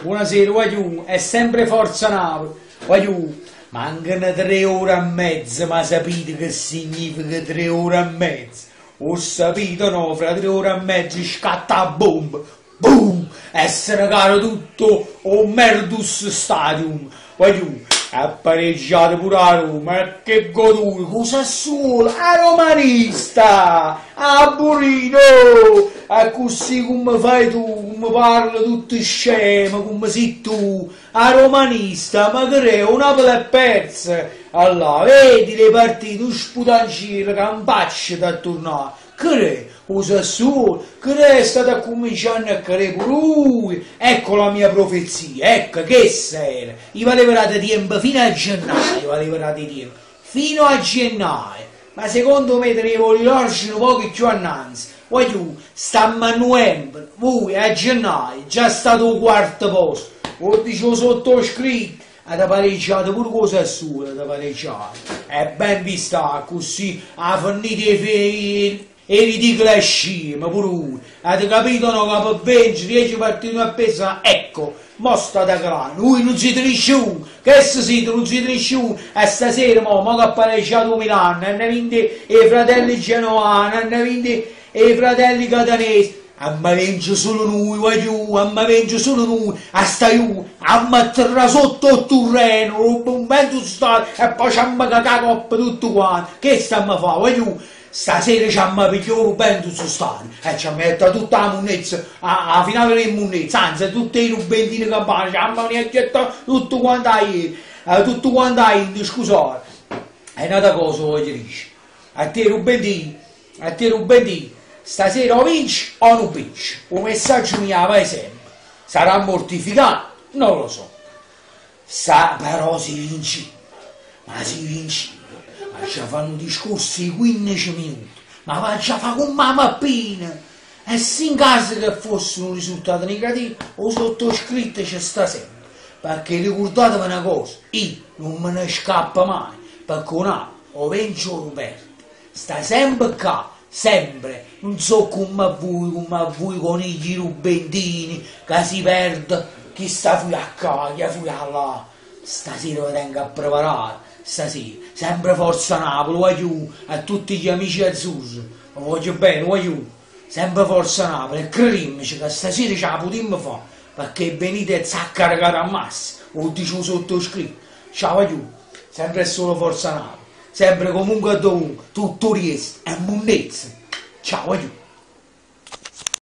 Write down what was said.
Buonasera, guagliù, è sempre Forza Napoli. Guagliù, mancano 3 ore e mezza, ma sapete che significa 3 ore e mezza? Ho sapete no, fra 3 ore e mezza scatta la bomba. Boom! Essere caro tutto o Merdus Stadium. Guagliù, ha pareggiato pure a Roma, che goduto, cosa solo, a romanista, a Burino, a così come fai tu, come parli tutto scemo, come sei tu, a romanista, ma che è, un Napoli è persa. Allora, vedi le partite, un sputancino, campaccio da tornare. Che è? O Sassuolo, che è stato a cominciare a creare pure lui. Ecco la mia profezia, ecco che era. Io volevo dare tempo fino a gennaio, volevo dare tempo, fino a gennaio. Ma secondo me tenevo l'origine un poco più annanzi. Voglio, stiamo a novembre, voi a gennaio, già stato il quarto posto. Lo dicevo sottoscritto, avete pareggiato pure cosa Sassuolo, avete pareggiato. È ben vista così, ha finito i e ridicola scema pure lui. Avete capito no che per vincere 10 partite appesa? Ecco, mo sta da là, noi non siete nessuno, che se siete non siete nessuno, e stasera mo, mo che ha pareggiato Milano, hanno vinto i fratelli genovani, hanno vinto i fratelli catanesi, amma vince solo noi, voglio, amma vince solo noi, a stai giù, amma terra sotto il terreno, un bel stato, e poi ci amma cacà coppa tutto quanto, che stiamo a fare, voglio? Stasera ci abbiamo pigliato ben tutto stadio e ci metto tutta la munnezza, a finale delle munnezza, anzi tutte i rubentini campani, ci abbiamo tutto quanto a ieri, tutto quanto a ieri, scusate. È un'altra cosa voglio dire. A te Rubentini, a te Rubentini, stasera o vinci o non vinci. Un messaggio mio vai sempre. Sarà mortificato? Non lo so. Sa, però si vince. Ma si vince. Ma già fanno discorsi di 15 minuti. Ma va già fa con mamma mappina. E se in caso che fosse un risultato negativo, o sottoscritto ci sta sempre. Perché ricordatevi una cosa, io non me ne scappo mai, perché un o vince o lo perde. Sta sempre qua, sempre. Non so come voi, come voi con i rubentini, che si perde, chi sta fuori a qua, chi fuori là. Stasera vi tengo a preparare, stasera. Sempre Forza Napoli, voglio a tutti gli amici azzurri. Voglio bene, voglio. Sempre Forza Napoli, e credimici che stasera ce la potremmo fare, perché venite a caricare a massa, o dice sottoscritto. Ciao voglio, sempre e solo Forza Napoli, sempre comunque dovunque, tutto riesce, è monnezza. Ciao voglio.